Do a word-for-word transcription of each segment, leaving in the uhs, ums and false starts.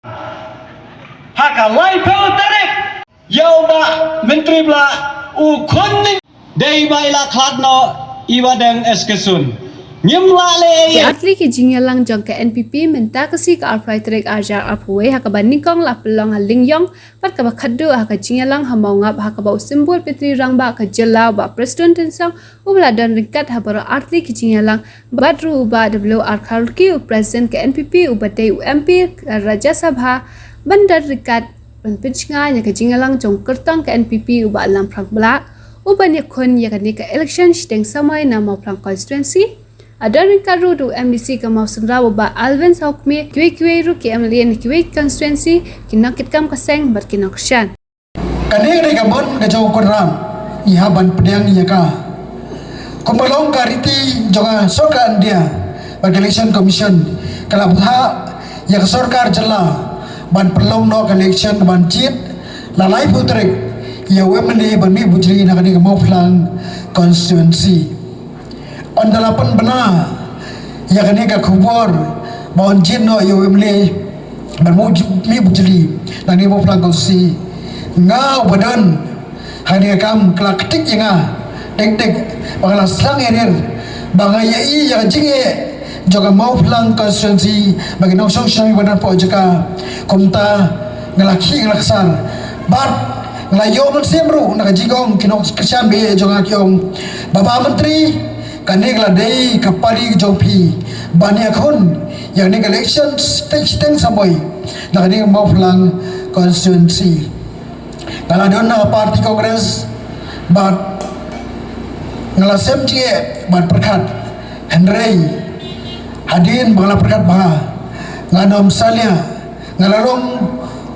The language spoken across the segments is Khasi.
Ha ka laiphew tarik, ïa u Bah Myntri Blah u khun dei ba i la khlad noh i Bah Deng S K Sun. Ngim lah leh ei. Ki artylli ki jingïalang jong ka N P P mynta ka sngi ka arphew tarik arhajar arphew wei ha kaba nyngkong la pynlong ha Lyngïong, bad kaba khatduh ha ka jingïalang ha Mawngap ha kaba u Symbud Battery Rangbah ka jylla u Bah Prestone Tynsong uba la don ryngkat ha baroh artylli ki jingïalang, bad ruh u Bah W R Kharlukhi u President ka N P P uba dei u M P ka Rajya Sabha ban don ryngkat ban pynshngaiñ ïa ka jingïalang jong u kyrtong ka N P P u Bah Lamphrang Blah uban ïakhun ïa kane ka election shiteng samoi na Mawphlang constituency. Hadien ryngkat ruh da u M D C ka Mawsynram u Bah Alvin Sawkmie, kiwei kiwei ruh ki M L A na kiwei constituency, ki nongkitkam ka seng bad ki nongkyrshan. Kane ka dei ka mon ka jong u Kynrad, ngi hap ban pdiang ïa ka. Kumba long ka riti jong ka sorkar India bad ka Election Commission, ka la bthah ïa ka sorkar jylla ban pynlong noh ka election ban jied la laiphew tarik ïa u M L A ban mih bujli na kane ka Mawphlang constituency. Ynda la pynbna ïa kane ka khubor ba un jied noh ïa u M L A ban mih bujli na kane ka Mawphlang constituency, nga uba don ha kane ka kam ka la ktik ïa nga dek dek ba nga la sdang ïa rir ba nga ïa i ïa ka jingeh jong ka Mawphlang constituency ba ki nongshong shnong ba don hapoh jaka. Kumta nga la khih nga la ksar bad nga la ïoh mynsiem ruh na ka jingong ki nongkyrshan ba ïeit jong nga ki ong ba Bah Myntri, kane ka la dei ka pari jong phi ban ïakhun ïa kane ka election shiteng shiteng samoi na kane ka Mawphlang constituency. Nga la don na ka party Congress bad nga la sem jingeh bad pyrkhat, hynrei hadien ba nga la pyrkhat bha, nga nym salia, nga la long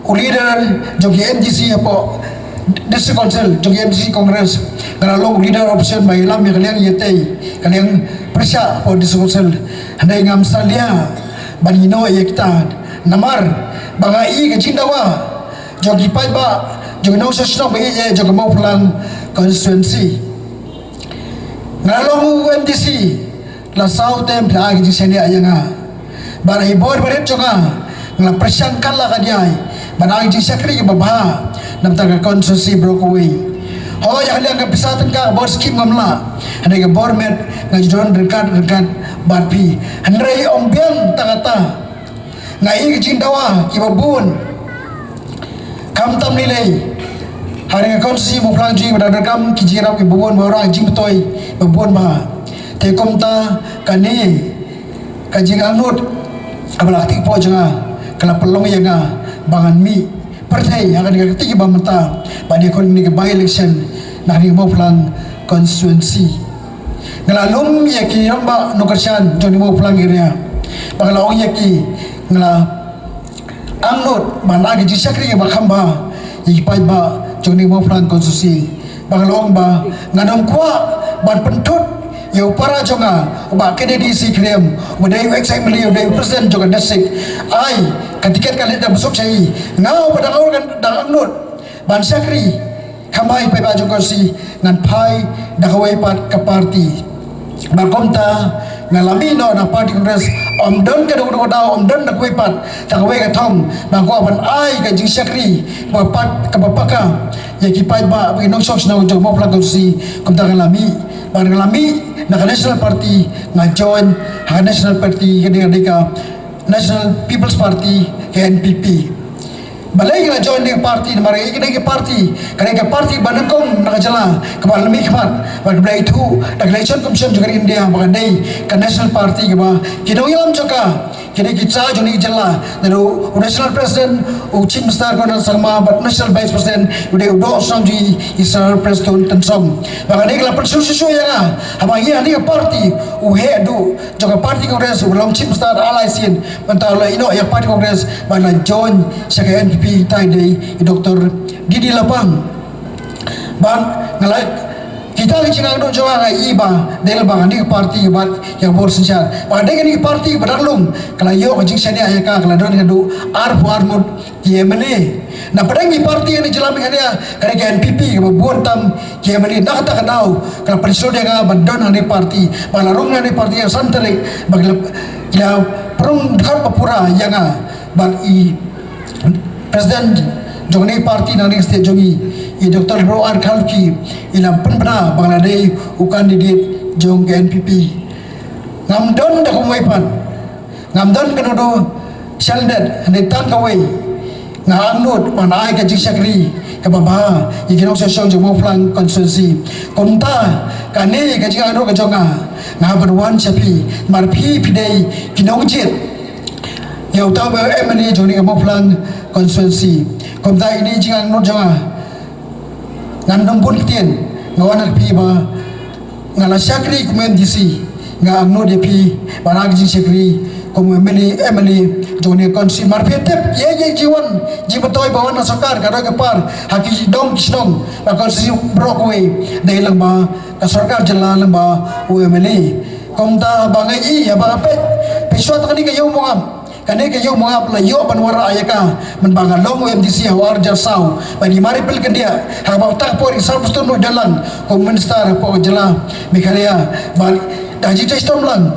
u leader jong ki M D C hapoh District Council jong ki M D C Congress, nga la long u leader opposition ba ïalam ïa ka liang ïatei, ka liang pyrshah hapoh District Council. Hynrei ngam salia ban ïehnoh ïa kita namar ba nga i ka jingdawa jong ki paidbah, jong ki nongshong shnong ba ïeit jong ka Mawphlang constituency. Nga long u M D C la saw term, phi la ai ka jingshaniah ïa nga. Bad ha i bor barit jong nga, nga la pyrshang katba lah ka jai ban ai ka jingshakri kaba bha na bynta ka constituency baroh kawei. Hooid, ïa ka liang ka pisa tyngka ka bor skim ngam lah, hynrei ka bor met nga ju don ryngkat ryngkat bad phi. Hynrei ym biang tang kata, nga i ka jingdawa kiba bun. Khamtam lei lei ha ri ka constituency Mawphlang jong ngi ba don kam ki jingïarap kiba bun, ba wanrah jingpyntoi ba bun bha. Te kumta kane ka jingangnud kaba la ktik hapoh jong nga ka la pynlong ïa nga ba ngan mih pyrthei ha kane ka kti kaba mynta ba ïakhun ïa kane ka by election na kane ka Mawphlang constituency. Nga la lum ïa ki rangbah nongkyrshan jong kane ka Mawphlang area ba nga la ong ïa ki, nga la angnud ban ai ka jingshakri kaba kham bha ïa ki paidbah jong kane ka Mawphlang constituency. Ba nga la ong ba nga nym kwah ban pynthut ïa u para jong nga u Bah Kennedy C Kyriem uba dei u ex M L A, u dei u president jong ka district, ai ka tiket ka leit da ba suk sha i. Nga uba dang, dang angnud ban shakri kham bha ïa ki paidbah jong ka constituency, ngan phai da kawei pat ka party. Bad kumta nga la mih noh na party Congress, ym don ka dei ka daw, ym don da kawei pat, da kawei ka thong, ba nga kwah ban ai ka jingshakri kaba pat, kaba paka ïa ki paidbah, ba ki nongshong shnong jong ka Mawphlang constituency. Kumta nga la mih, bad nga la mih na ka National Party, nga join ha ka National Party, ka dei, ka dei ka National People's Party, ka N P P. Balei nga la join kane ka party? Namar kane ka party ka dei ka party ba nyngkong na ka jylla kaba la mihkhmat bad kaba la ithuh da ka Election Commission jong ka ri India ba ka dei ka National Party kaba ki nongïalam jong ka, ki dei ki trai jong kane ka jylla, naduh u National President u Chief Minister Conrad Sangma bad National Vice President u dei u Doh Snam Jui, i Sir Prestone Tynsong. Ba ka dei ka la pynshisha shisha ïa nga haba ngi ha kane ka party, u heh duh jong ka party Congress uba long Chief Minister ar lai sien, mynta u la ïehnoh ïa ka party Congress bad la join sha ka N P P, tai dei i Doctor D D Lapang. Bad nga la, kita ki jingangnud jong nga, nga i ba dei lyngba kane ka party bad ïa ka bor synshar. Bad dei kane ka party ba dang lum ka la ïoh ka jingshaniah ïa ka, ka la don haduh arphew ar ngut ki M L A. Na pdeng ki party ha kane ka jylla Meghalaya ka dei ka N P P kaba bun tam ki M L A. Na kata ka daw ka la pynshlur ïa nga ban don ha kane ka party, ba la rung ha kane ka party ha ka san tarik, ba ki la, ki la pynrung dkhot ba pura ïa nga. Bad i President jong kane ka party na kane ka state jong ngi, i Doctor Bro R Kharlukhi, i la pynbna ba nga la dei u candidate jong ka N P P. Ngam don da kumwei pat, ngam don kano kano shalyndet, hynrei tang kawei, nga angnud ban ai ka jingshakri kaba bha ïa ki nongshong shnong jong Mawphlang constituency. Kumta kane ka jingangnud ka jong nga, nga ban wan sha phi, namar phi phi dei ki nongjied ïa uta u M L A jong kane ka Mawphlang constituency. Kumta ine i jingangnud jong nga, ngan ym bun ktien, nga wan ha phi ba nga la shakri kum M D C, nga angnud ïa phi ban ai ka jingshakri kum u M L A, M L A jong kane ka constituency. Namar phi tip, ïa ïa jingwan jingmyntoi ba wan na sorkar, ka dei ka por ha ki dong ki shnong ba constituency baroh kawei dei lyngba ka sorkar jylla lyngba u M L A. Kumta ba nga ïohi, ba nga peit, phi shu ïohi kane ka ïew Mawngap. Kane ka ïew Mawngap la ïoh ban wanrah ïa ka mynba nga long u M D C ha u ar hajar saw. Ba i Mariel Pyle Kyndiah, haba tang por i Sir Prestone Tynsong Hluttaw kum u minister hapoh ka jylla Meghalaya, ba da jingtrei shitom lang,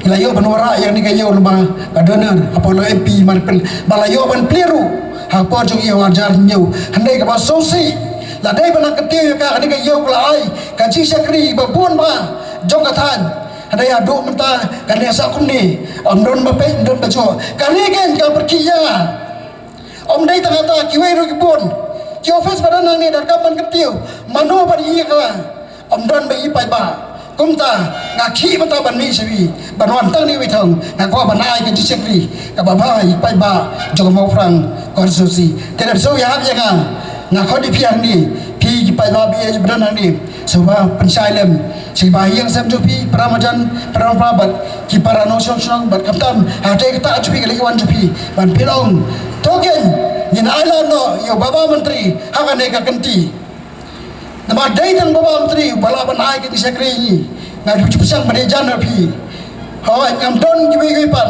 i la ïoh ban wanrah ïa kane ka ïew lyngba ka donor hapoh, long M P Mariel Pyle, ba la ïoh ban plie ruh ha ka por jong i ha u ar hajar hynñiew. Hynrei kaba sngewsih, la dei ban nang kyntiew ïa ka, kane ka ïew ka la ai ka jingshakri ba bun ba jong ka thaiñ. Hynrei haduh mynta kane sa kumne, ym don ba peit, ym don ba ju. Kane ka ka pyrkhi ïa nga. Ym dei tang kata, kiwei ruh ki bun ki office ba don hangne, donkam ban kyntiew mano ban ïohi ïa ka. Ym don ba ïohi paidbah. Kumta nga khih mynta ban mih sha phi, ban wan tang ne wei thong, nga kwah ban ai ka jingshakri kaba bha ïa paidbah jong ka Mawphlang constituency. Te lada phi sngewthuh ïa nga, nga khot ïa phi hangne, phi ki paidbah ba ïeit ba don hangne, sngewbha pynshai lem sha ki ba ïing sem jong phi, para marjan, para mapra bad ki para nongshong shnong, bad khamtam ha kata ka jong phi, ka leit wan jong phi, ban pynlong. To kein, ngin ai lad noh ïa u Baba Myntri ha kane ka kynti. Namar dei tang Baba Myntri ba lah ban ai ka jingshakri ïa ngi. Nga ju pyrshang ban ïa jan ha phi. Hooid, ngam don kiwei kiwei pat.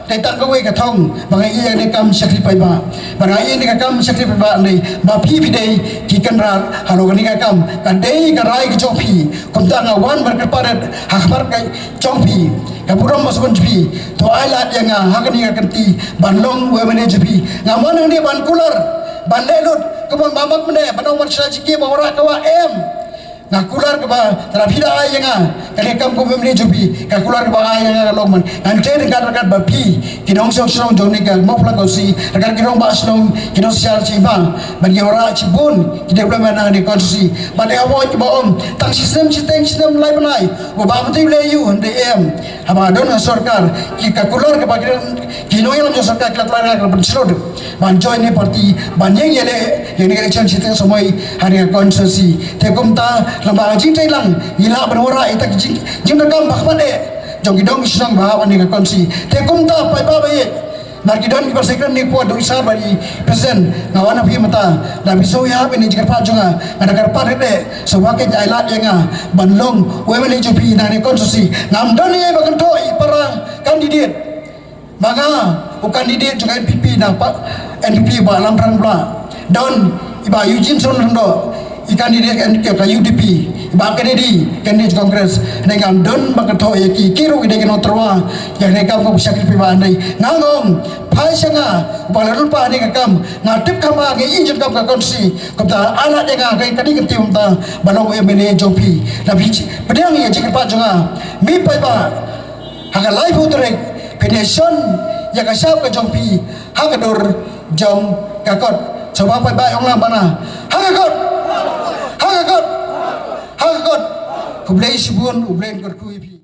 Dei tang kawei ka thong ba nga ïohi ïa kane ka kam shakri paidbah. Ba nga ïohi ïa kane ka kam shakri paidbah, dei ba phi phi dei ki kynrad halor kane ka kam. Ka dei ka rai ka jong phi. Kumta nga wan ban kyrpad ha khmat ka jong phi, ka burom ba sngewbha jong phi. To ai lad ïa nga ha kane ka kynti ban long u M L A jong phi. Ngam wan hangne ban kular, ban leh lut kumba mat mynne, ban ong ban shna jingkiew ba wanrah ka wah, em. Nga kular kaba, lada phi da ai ïa nga kane ka kam kum u M L A jong phi, ka kular kaba ai ïa nga ka long ban, ngan trei ryngkat ryngkat bad phi ki nongshong shnong jong kane ka Mawphlang constituency, ryngkat ki nongbah shnong, ki nongsynshar, sha ki ba, ban ïa wanrah shibun ki development na kane ka constituency. Ban ïa wad ba ym tang shisnem shiteng, shisnem lai bnai, u Baba Myntri u leit ïew, hynrei em. Haba don ha sorkar, ki ka kular kaba ki, ki nongïalam jong sorkar ki la kular, ki la pynshlur ban join ne party, ban ïeng ïaleh ïa kane ka election shiteng samoi ha kane ka constituency. Te kumta, lyngba ka jingtrei lang, ngi lah ban wanrah ïa kita ki jing, jingdonkam ba khmat eh jong ki dong ki shnong ba ha kane ka constituency. Te kumta, paidbah ba ïeit, namar ki don kiba sngewkmen, ne kwah dei sha ba i president, nga wan ha phi mynta, lada phi sngewthuh ïa kane ka jingkyrpad jong nga, nga da kyrpad rit eh, sngewbha kein ai lad ïa nga ban long u M L A jong phi na kane ka constituency. Ngam don ei ei ba kynthoh ïa para candidate. Ma nga u candidate jong N P P na pa, N P P Bah Lamphran Blah. Don i Bah Eugene Sum Lyngdoh, i candidate N P P ka U D P, i Bah Kennedy, candidate Congress. Hynrei ngam don ba kynthoh ïa ki, ki ruh ki dei ki nongtyrwa ïa kane ka kam ka shakri paidbah, hynrei nga ong, phai sha nga, ba la run pa kane ka kam, nga tip kham ba ngi ïeng jingdonkam ka constituency. Kumta ai lad ïa nga, ka dei ka kynti mynta ban long u M L A jong phi. Lada phi pdiang ïa ka jingkyrpad jong nga, mih paidbah, ha ka laiphew tarik phin ïa shon ïa ka shap ka jong phi ha ka dur jong ka kot. Sngewbha paidbah ïa ong lang bana, ha ka kot, ha ka kot, ha ka kot. Khublei shibun, U Blei un kyrkhu ïa phi.